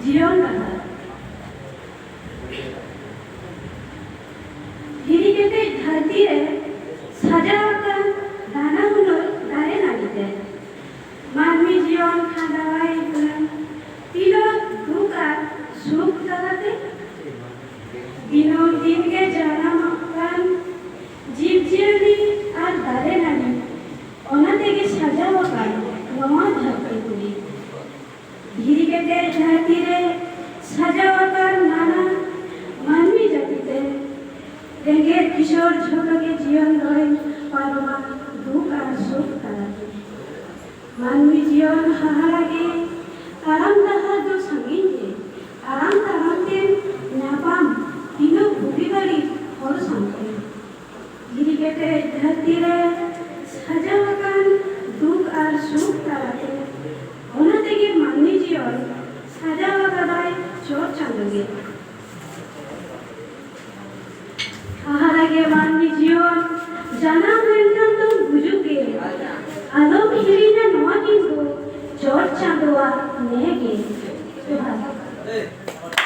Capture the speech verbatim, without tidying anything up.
ᱡᱤᱭᱚᱱ ᱰᱟᱦᱟᱨ᱾ ᱫᱷᱤᱨᱤ ᱠᱮᱴᱮᱡ ᱫᱷᱟᱹᱨᱛᱤ ᱨᱮ ᱥᱟᱡᱟᱣ ᱟᱠᱟᱱ ᱱᱟᱱᱟ ᱦᱩᱱᱟᱹᱨ ᱫᱟᱨᱮ ᱱᱟᱹᱲᱤ ᱛᱮ ᱢᱟᱹᱱᱢᱤ ᱡᱤᱭᱚᱱ ᱠᱷᱟᱸᱰᱟᱣᱟᱭ ᱠᱟᱱᱟ᱾ ᱛᱤᱱᱟᱹᱜ ᱫᱩᱠ ᱟᱨ ᱥᱩᱠ ᱛᱟᱞᱟᱛᱮ ᱫᱤᱱᱟᱹᱢ ᱫᱤᱱ ᱜᱮ ᱡᱟᱱᱟᱢᱚᱜ ᱠᱟᱱ ᱡᱤᱵᱽ ᱡᱤᱭᱟᱹᱞᱤ ᱟᱨ ᱫᱟᱨᱮ ᱱᱟᱹᱲᱤ, ᱚᱱᱟ ᱛᱮᱜᱮ ᱥᱟᱡᱟᱣ ᱟᱠᱟᱱ ᱱᱚᱣᱟ ᱫᱷᱟᱹᱨᱛᱤ ᱯᱩᱨᱤ᱾ ᱫᱷᱤᱨᱤ ᱠᱮᱴᱮᱡ ᱫᱷᱟᱹᱨᱛᱤ ᱨᱮ ᱥᱟᱡᱟᱣ ᱟᱠᱟᱱ ᱱᱟᱱᱟ ᱢᱟᱹᱱᱢᱤ ᱡᱟᱹᱛᱤ ᱛᱮ ᱨᱮᱸᱜᱮᱡ ᱠᱤᱥᱟᱹᱬ ᱡᱷᱚᱛᱚ ᱜᱮ ᱡᱤᱭᱚᱱ ᱫᱚᱭ ᱯᱟᱨᱚᱢᱟ ᱫᱩᱠ ᱟᱨ ᱥᱩᱠ ᱛᱟᱞᱟᱛᱮ᱾ ᱢᱟᱹᱱᱢᱤ ᱡᱤᱭᱚᱱ ᱦᱟᱦᱟᱲᱟ ᱜᱮ, ᱛᱟᱲᱟᱢ ᱰᱟᱦᱟᱨ ᱫᱚ ᱥᱟᱺᱜᱤᱧ ᱜᱮ, ᱛᱟᱲᱟᱢ ᱛᱟᱲᱟᱢ ᱛᱮᱢ ᱧᱟᱯᱟᱢ ᱛᱤᱱᱟᱹᱜ ᱵᱩᱜᱤ ᱵᱟᱹᱲᱤᱡ ᱦᱚᱲ ᱥᱟᱶᱛᱮ᱾ ᱫᱷᱤᱨᱤ ᱠᱮᱴᱮᱡ ᱫᱷᱟᱹᱨᱛᱤ ᱨᱮ ᱥᱟᱡᱟᱣ ᱟᱠᱟᱱ ᱫᱩᱠ ᱟᱨ ᱥᱩᱠ ᱛᱟᱞᱟᱛᱮ, ᱚᱱᱟ ᱛᱮᱜᱮ ᱢᱟᱹᱱᱢᱤ ᱡᱤᱭᱚᱱ ᱥᱟᱡᱟᱣ ᱟᱠᱟᱫᱟᱭ ᱪᱚᱴ ᱪᱟᱸᱫᱳ ᱜᱮ᱾ ᱦᱟᱦᱟᱲᱟ ᱜᱮ ᱢᱟᱹᱱᱢᱤ ᱡᱤᱭᱚᱱ, ᱡᱟᱱᱟᱢ ᱞᱮᱱᱠᱷᱟᱱ ᱫᱚᱢ ᱜᱩᱡᱩᱜ ᱜᱮ, ᱟᱞᱚᱢ ᱦᱤᱲᱤᱧᱟ ᱱᱚᱣᱟ ᱠᱤᱱ ᱫᱚ ᱪᱚᱴ ᱪᱟᱸᱫᱳᱣᱟᱜ ᱱᱮ ᱜᱮ᱾ ᱡᱚᱦᱟᱨ᱾